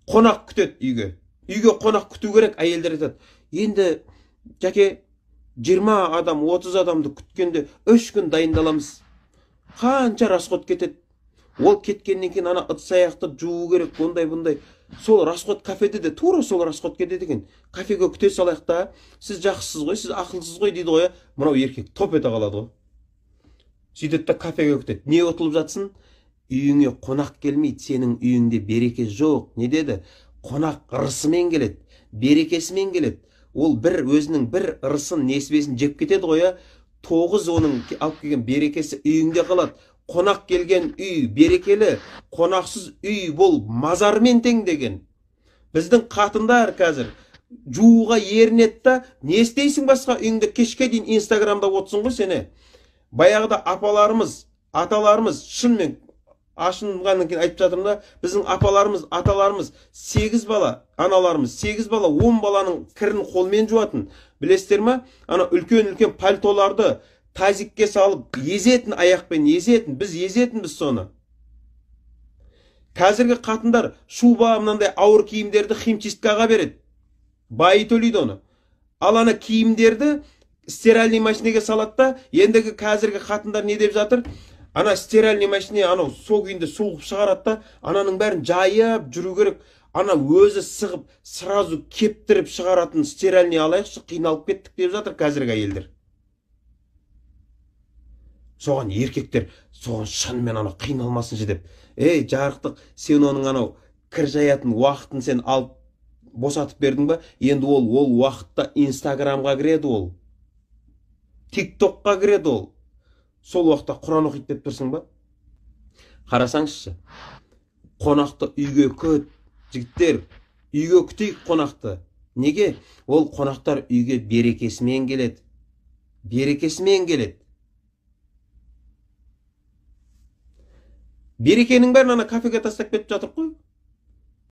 Қонақ күтеді үйге. Үйге қонақ күту керек, әйелдер айтады. Енді, жәке, 20 адам, 30 адамды күткенде 3 күн дайындаламыз. Қанша расход кетеді. Ол кеткеннен кейін ана ыдыс аяқты жуу керек, ондай бұндай. Сол расход кафеде де тура сол расход кетеді екен. Кафеге күте салайық та, сіз жақсысыз ғой, сіз ақылсыз ғой дейді ғой, мынау еркек топ ете қалады ғой. Сөйтеді да кафеге күтеді. Не ұтылып жатсын? Үйіңе қонақ келмейді, сенің үйіңде береке жоқ. Не деді? Қонақ ырысымен келеді, берекесімен келеді. Ол бір өзінің бір ырысын, несібесін жеп кетеді ғой, 9 оның алып келген берекесі үйіңде қалады. Қонақ келген үй берекелі, қонақсыз үй бұл мазармен тең деген. Біздің қатындар қазір жууға ерінеді да, не істейсің басқа үйіңде кешке дейін Инстаграмда отырсың ғой сені. Баяғыда апаларымыз, аталарымыз, шынымен ашынғаннан кейін айтып жатырмын да, біздің апаларымыз, аталарымыз 8 бала, аналарымыз 8 бала, 10 баланың кірін қолмен жуатын. Білесіздер ма? Ана үлкен-үлкен пальтоларды тазикке салып езетін, аяқпен езетін, біз езетінбіз соны. Қазіргі қатындар шуба мынандай ауыр киімдерді химчисткаға береді. Байы төлейді оны. Ал ана киімдерді стиральный машинеге салады да, ендігі қазіргі қатындар не деп жатыр? Ана стиральный машине анау сол күйінде суғып шығарады да, ананың бәрін жайып жүру керек. Ана өзі сығып, сразу кептіріп шығаратын стиральный алайықшы, қиналып кеттік деп жатыр қазіргі әйелдер. Соған еркектер, соған шынымен анау қиналмасыншы деп. Ей, жарықтық, сен оның анау кір жаятын уақытын сен алып босатып бердің ба? Енді ол уақытта Инстаграмға кіреді ол. ТикТокқа кіреді ол. Сол уақытта Құран оқиды деп тұрсың ба? Қарасаңызшы, қонақты үйге күт, жігіттер, үйге күтейік қонақты. Неге? Ол қонақтар үйге берекесімен келеді. Берекесімен келеді. Берекенің бәрін ана кафеге тастап кетіп жатыр қой.